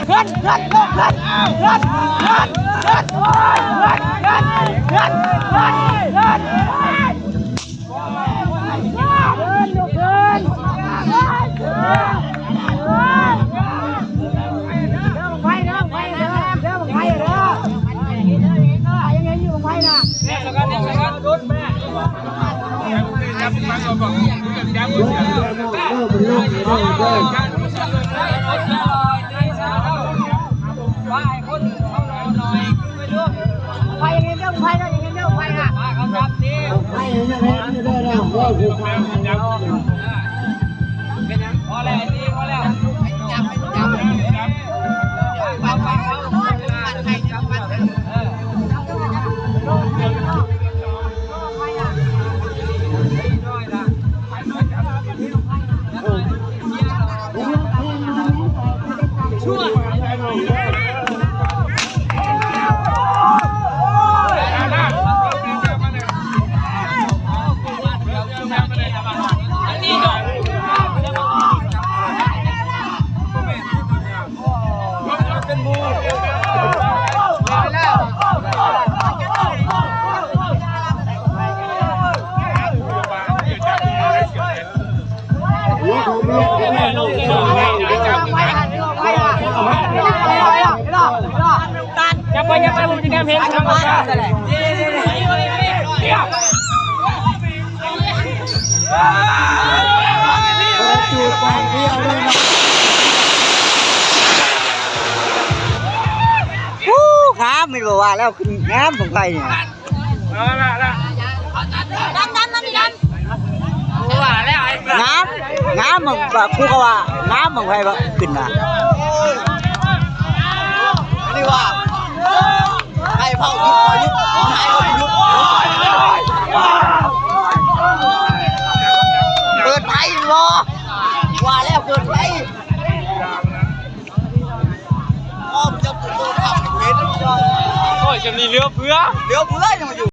ຂຶ້ນ ຂຶ້ນ ລຸກຂຶ້ນ ຂຶ້ນ ຂຶ້ນ ໂອ້ຍ ຂຶ້ນ ຂຶ້ນ ຂຶ້ນ ຂຶ້ນ ຂຶ້ນ ໂອ້ ງາມ ແມ່ນບໍ່ວ່າແລ້ວ ຄືງາມຂອງໃຜນີ້. ເອົາລະລະ ດຳ ດຳ ດຳ ດຳ ງາມ ງາມ ມັນກໍ ກູກໍວ່າງາມ ບັ້ງໄຟກໍຂຶ້ນນະ. ອັນນີ້ວ່າ ໃຫ້ເຜົາຢຸດ ເຜົາຢຸດ ເຜົາຫາຍເຂົາຢຸດ. ເປີດໄຟບໍ່? ວ່າແລ້ວເປີດໄຟ. ອ້ອມຈະເປີດໂຕຂັບເປັນ ໂອ້ຍ ຈະມີເຫຼືອເຟືອ ເຫຼືອເຟືອຍັງມາຢູ່.